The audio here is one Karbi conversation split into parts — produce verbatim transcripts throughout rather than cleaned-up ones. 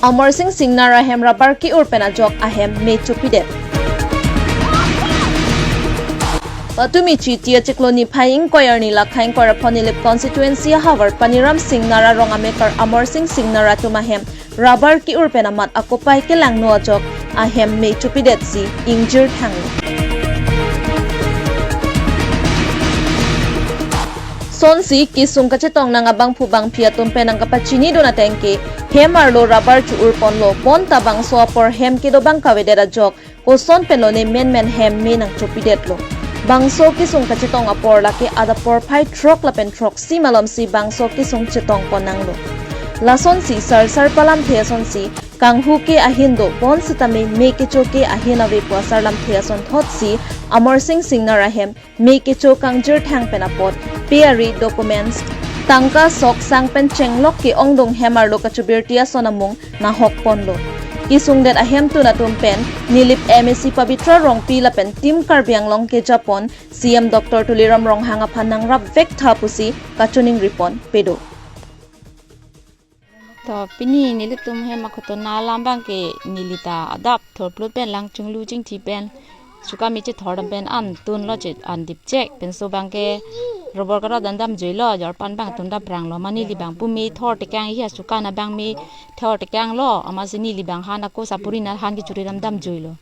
Amarsing Singnar ahem rubber ke-ur pen ajok ahem me chopidet. Patumi Chiti achiklo niphai ingkoi arni lakha ingkoi ra pho Nilip constituency ahavar Paniram Singnar arong amekar Amarsing Singnar atum ahem rubber ke-ur pen amat akopai kelangno ajok ahem me chopidetsi ingjir thanglo. Sonsi kesung kachetong nang abangphu bangphi atum pen nangkapachinidun ateng ke hem arlo rubber cho-ur ponlo, bonta bangso apor hem kedo abang kavedet ajok koson pen lone menmen hem me nangchopidetlo. Bangso kesung kachetong apor lake adap porphai throk lapen throksi malomsi bangso kesung chetong pon nanglo. Lasonsi sarsar palamthe asonsi kanghu ke ahin do, bonsitame me kecho ke ahin ave pu asar lamthe asonthotsi Amarsing Singnar ahem me kecho kangjir thang pen apot pe ari, documents, tangka sok sang pen chenglok ke-ongdung hem arlo kachobirti ason amung nahok ponlo. Kesungdet ahemtun atum pen Nilip M A C Pabitra Rongpi lapen Team Karbi Anglong kejapon C M Doctor Tuliram Ronghang aphan nangrap vek tha pusi kachiningri pon pedo. To pini nelitum hem akhoto na alam abang ke neli ta adap thorplut pen lang chunglu chingthi pen suka me chethor dam pen an tunlo, che an dipchek pen so abang ke rubber karap dan damjuilo, jorpan abang tun dapranglo, ma neli abang pu me thor tekang hi asuka na abang me thor tekanglo, amatsi neli abang han ako sapuri na han kechuri dam damjuilo.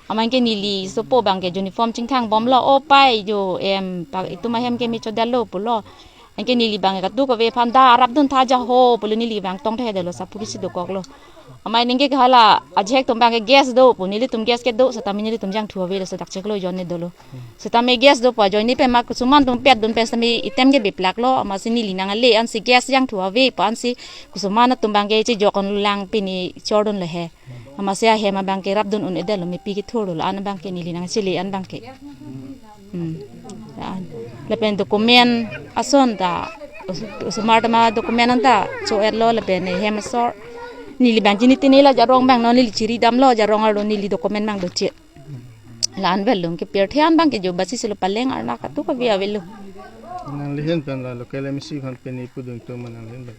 Amat anke neli sopo abang ke uniform chingthang bomlo, o pai jo em pa itum ahem ke me chodetlo pulo. Anke neli abang ke kadokave aphan da arap dun tha ja ho pulo, neli abang tong thedetlo, sapuri si dokoklo. Amat anke hala ajahak atum abang ke gas do pu, nelitum gas kedo setame nelitum jangthu avelo, sedak cheklo ajoine dolo. Setame gas do pu ajoine pen ma koson atum petdun pen setame item ke biplaklo, amatsi neli nangale ansi gas jangthu ave pu ansi koson atum abang ke chejok-onlo, lang pini chordunlo he. Amatsi ahem abang ke rapdun un-edetlo, mepi kethurlo, la-an abang ke neli nangchele an abang ke. Hmm. La-an. Lapen document ason ta, os-, osomar ta ma document anta cho-etlo lapen hem asor. Neli abang chini tini la jarong abang non neli chiri damlo, jarong arlo neli document abang doche. La-an avelo, kepirthe an abang ke jo basi silo, paleng arna kadokave avelo. Nangli ahin pen la local M A C aphan pini pudun tum nangli ahin pen.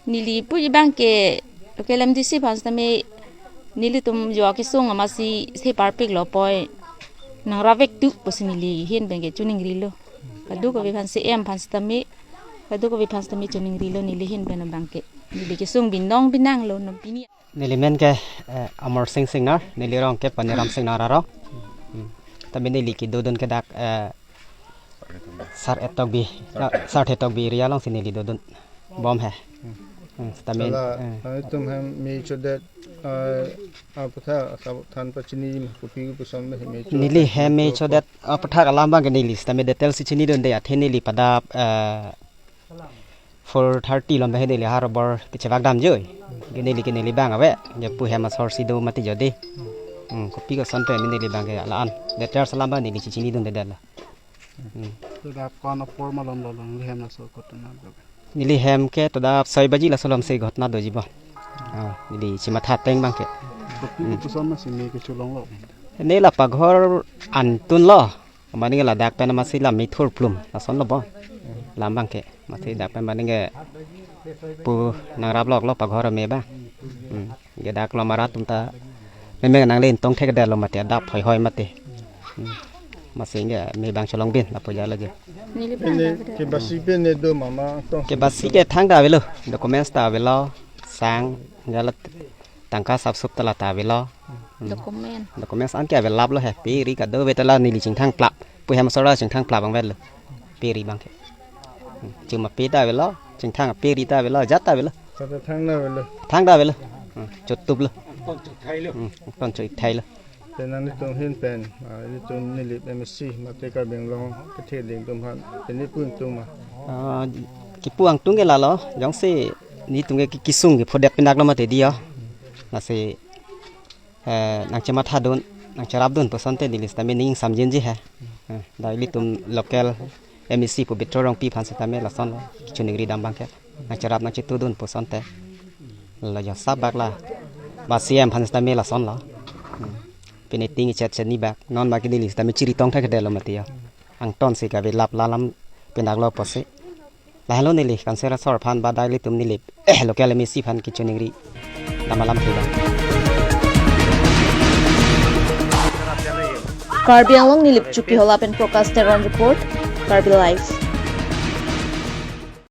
Neli puji abang ke local M D C aphan setame nelitum jo akesung amatsi se parpiklo poi, nangrap vek tu pusi neli ahin abang ke chiningrilo. Kadokave aphan C M aphan setame, kadokave aphan setame chiningrilo neli ahin pen abang ke. Neli kesung binong binanglo non pini. Neli men ke, eh, Amarsing Singnar, neli rong ke Paniram Singnar arong. Hmm. Tame neli kedodun ke dak, eh, Sar Etokbi, na, Sar Etokbi area alongsi neli dodun bom he. Hmm. Hmm, setame, Hala, eh. Nangtum hem me chodet, eh, aphuthak asap than pachini ma, kopi koson me me chodet. Neli hem me chodet aphuthak alam abang ke neli setame detail si chinidunde, athe neli pada, eh, four thirty lom he neli ha rubber kechevak damjui. Ke neli ke neli abang ave. Ke pu hem asor si do mati jodi. Hmm, kopi koson pen neli abang ke la-an. Details alam abang neli chechinidundedetlo. Hmm. To dak ko-an apor malom lo nangli hem laso ghotona do? Neli hem ke to dak soi baji laso alomsi ghotona doji bo. Ah, neli chematha ateng abang ke. Kopi koson masi me kecholonglo? Ne la paghor an tunlo. Mane ladak pen amatsi la me thurplum lasonlo bo. Lam abang ke, mate dak pen mane ke pu nangrap loklo paghor me abang. Hmm. Ke dak lo marat atum ta meme nanglen tong thekdetlo mate, adap hoi hoi mate. Hmm. Amatsi ke me abang cholong bin lapu jalo je. Neli Ini ke basi pen ne do mama tong. Ke basi ke thangta avelo, documents ta avelo, sang, jalo tangka sapsup ta la ta avelo. Hmm. Document. Documents an ke avelaplo he, pe ri kadokave ta la neli chingthang plap. Pu hem asor chingthang plap abang avelo. Pe ri abang ke. Hmm. Chuma pe ta avelo, chingthang pe ri ta avelo, jat ta avelo. Kata thangta avelo. Thangta avelo. Hmm. Chotuplo. Hmm. Ton chothailo. Pen nanglitum ahin pen, ah, ilitum Nilip M A C mate Karbi Anglong kethe ding atum aphan pini pu ingtung ma? Ah, kipu ingtung ke lalo, jongsi nelitum ke kesung kephodet pinaklo mate diyo. Lasi, eh, nangchemathadun, nangcherapdun pu asonte neli setame ning samjinji he. Eh, dak ilitum local M A C Pabitra Rongpi aphan setame lasonlo, kechiningri dam abang ke. Nangcherap nangchetudun pu asonte. La jo sabak la. Ba C M aphan setame lasonlo. Hmm. Pini ting ichet chet ni bak. Non ma ke neli setame chiri tong thekdetlo mate ya. Angton si kavelap la lam pinaklo pusi. Lahelo neli council asor aphan ba dak ilitum Nilip, eh, local M A C aphan kechiningri. tamalam pulang. Karbi Anglong Nilip Chokihola pen Prakash Teron report, Karbi Live.